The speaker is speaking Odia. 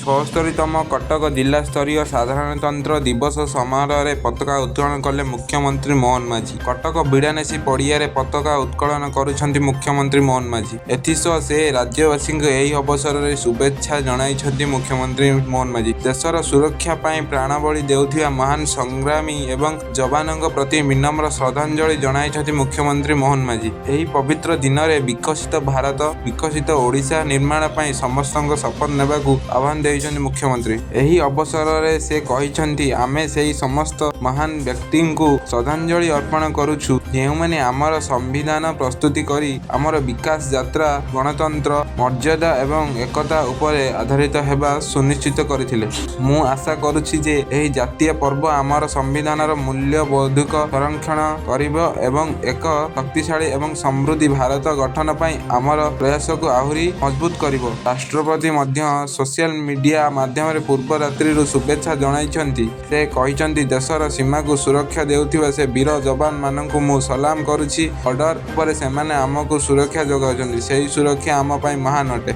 76ତମ କଟକ ଜିଲ୍ଲାସ୍ତରୀୟ ସାଧାରଣତନ୍ତ୍ର ଦିବସ ସମାରୋହରେ ପତାକା ଉତ୍ତୋଳନ କଲେ ମୁଖ୍ୟମନ୍ତ୍ରୀ ମୋହନ ମାଝୀ। କଟକ ବିଡାନାସୀ ପଡ଼ିଆରେ ପତାକା ଉତ୍ତୋଳନ କରିଛନ୍ତି ମୁଖ୍ୟମନ୍ତ୍ରୀ ମୋହନ ମାଝୀ। ଏଥିସହ ସେ ରାଜ୍ୟବାସୀଙ୍କୁ ଏହି ଅବସରରେ ଶୁଭେଚ୍ଛା ଜଣାଇଛନ୍ତି ମୁଖ୍ୟମନ୍ତ୍ରୀ ମୋହନ ମାଝୀ। ଦେଶର ସୁରକ୍ଷା ପାଇଁ ପ୍ରାଣବଳି ଦେଉଥିବା ମହାନ ସଂଗ୍ରାମୀ ଏବଂ ଯବାନଙ୍କ ପ୍ରତି ବିନମ୍ର ଶ୍ରଦ୍ଧାଞ୍ଜଳି ଜଣାଇଛନ୍ତି ମୁଖ୍ୟମନ୍ତ୍ରୀ ମୋହନ ମାଝୀ। ଏହି ପବିତ୍ର ଦିନରେ ବିକଶିତ ଭାରତ, ବିକଶିତ ଓଡ଼ିଶା ନିର୍ମାଣ ପାଇଁ ସମସ୍ତଙ୍କୁ ଶପଥ ନେବାକୁ ଆହ୍ବାନ ଦେଇଛନ୍ତି ମୁଖ୍ୟମନ୍ତ୍ରୀ। ଏହି ଅବସରରେ ସେ କହିଛନ୍ତି, ଆମେ ସେହି ସମସ୍ତ ମହାନ ବ୍ୟକ୍ତିତ୍ୱଙ୍କୁ ଶ୍ରଦ୍ଧାଞ୍ଜଳି ଅର୍ପଣ କରୁଛୁ, ଯେଉଁମାନେ ଆମର ସମ୍ବିଧାନ ପ୍ରସ୍ତୁତ କରି ଆମର ବିକାଶ ଯାତ୍ରା ଗଣତନ୍ତ୍ର, ମର୍ଯ୍ୟାଦା ଏବଂ ଏକତା ଉପରେ ଆଧାରିତ ହେବା ସୁନିଶ୍ଚିତ କରିଥିଲେ। ମୁଁ ଆଶା କରୁଛି ଯେ ଏହି ଜାତୀୟ ପର୍ବ ଆମର ସମ୍ବିଧାନର ମୂଲ୍ୟବୋଧକୁ ସଂରକ୍ଷଣ କରିବ ଏବଂ ଏକ ଶକ୍ତିଶାଳୀ ଏବଂ ସମୃଦ୍ଧ ଭାରତ ଗଠନ ପାଇଁ ଆମର ପ୍ରୟାସକୁ ଆହୁରି ମଜବୁତ କରିବ। ରାଷ୍ଟ୍ରପତି ମଧ୍ୟ ସୋସିଆଲ ମିଡିଆ ମାଧ୍ୟମରେ ପୂର୍ବ ରାତ୍ରିରୁ ଶୁଭେଚ୍ଛା ଜଣାଇଛନ୍ତି। ସେ କହିଛନ୍ତି, ଦେଶର ସୀମାକୁ ସୁରକ୍ଷା ଦେଉଥିବା ସେ ବୀର ଯବାନ ମାନଙ୍କୁ ମୁଁ ସଲାମ କରୁଛି। ବର୍ଡର ଉପରେ ସେମାନେ ଆମକୁ ସୁରକ୍ଷା ଯୋଗାଉଛନ୍ତି। ସେହି ସୁରକ୍ଷା ଆମ ପାଇଁ ମହାନ ଅଟେ।